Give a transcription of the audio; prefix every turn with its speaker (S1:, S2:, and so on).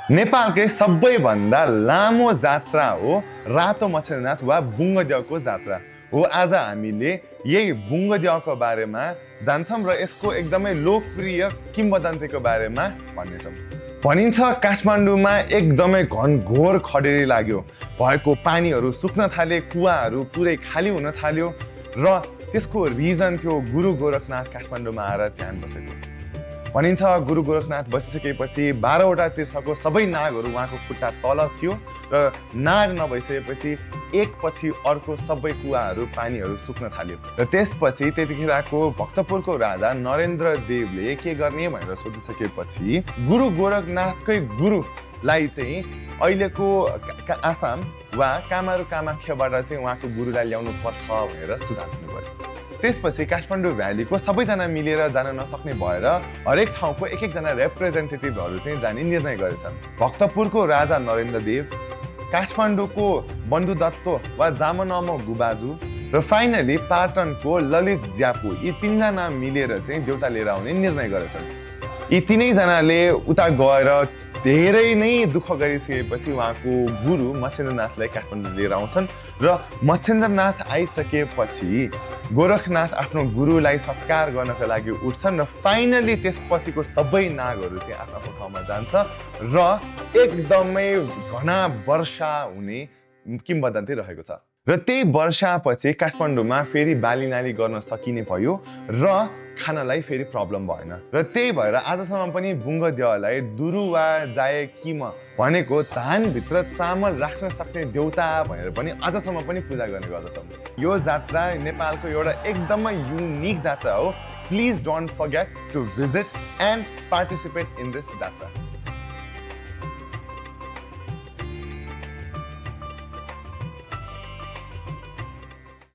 S1: नेपालकै सबैभन्दा लामो जात्रा हो रातो मच्छरनाथ वा बुङ्गदेवको जात्रा हो। आज हामीले यही बुङ्गदेवको बारेमा जान्छौँ र यसको एकदमै लोकप्रिय किम्वदन्तीको बारेमा भन्नेछौँ। भनिन्छ काठमाडौँमा एकदमै घनघोर खडेरी लाग्यो, भएको पानीहरू सुक्न थाले, कुवाहरू पुरै खाली हुन थाल्यो र त्यसको रिजन थियो गुरु गोरखनाथ काठमाडौँमा आएर ध्यान बसेको। भनिन्छ गुरु गोरखनाथ बसिसकेपछि 12वटा तीर्थको सबै नागहरू उहाँको खुट्टा तल थियो र नाग नभइसकेपछि एकपछि अर्को सबै कुवाहरू पानीहरू सुक्न थाल्यो र त्यसपछि त्यतिखेरको भक्तपुरको राजा नरेन्द्र देवले के गर्ने भनेर सोधिसकेपछि गुरु गोरखनाथकै गुरुलाई चाहिँ अहिलेको आसाम वा कामारू कामाख्याबाट चाहिँ उहाँको गुरुलाई ल्याउनु पर्छ भनेर सुझाव दिनुभयो। त्यसपछि काठमाडौँ भ्यालीको सबैजना मिलेर जान नसक्ने भएर हरेक ठाउँको एक एकजना रिप्रेजेन्टेटिभहरू चाहिँ जाने निर्णय गरेछन्। भक्तपुरको राजा नरेन्द्र देव, काठमाडौँको बन्धु दत्त वा जामनमो गुबाजु र फाइनली पाटनको ललित ज्यापु, यी तीनजना मिलेर चाहिँ देउता लिएर आउने निर्णय गरेछन्। यी तीनैजनाले उता गएर धेरै नै दुःख गरिसकेपछि उहाँको गुरु मच्छेन्द्रनाथलाई काठमाडौँ लिएर आउँछन् र मच्छेन्द्रनाथ आइसकेपछि गोरखनाथ आफ्नो गुरुलाई सत्कार गर्नको लागि उठ्छन् र फाइनली त्यसपछिको सबै नागहरू चाहिँ आफ्नो ठाउँमा जान्छ र एकदमै घना वर्षा हुने किम्वदन्ती रहेको छ। र त्यही वर्षापछि काठमाडौँमा फेरि बालीनाली गर्न सकिने भयो र खानालाई फेरि प्रब्लम भएन र त्यही भएर आजसम्म पनि बुङ्गदेवलाई दुरु वा जाए किम भनेको धानभित्र चामल राख्न सक्ने देउता भनेर पनि आजसम्म पनि पूजा गर्ने गर्दछौँ। यो जात्रा नेपालको एउटा एकदमै युनिक जात्रा हो। Please don't forget to visit and participate in this जात्रा।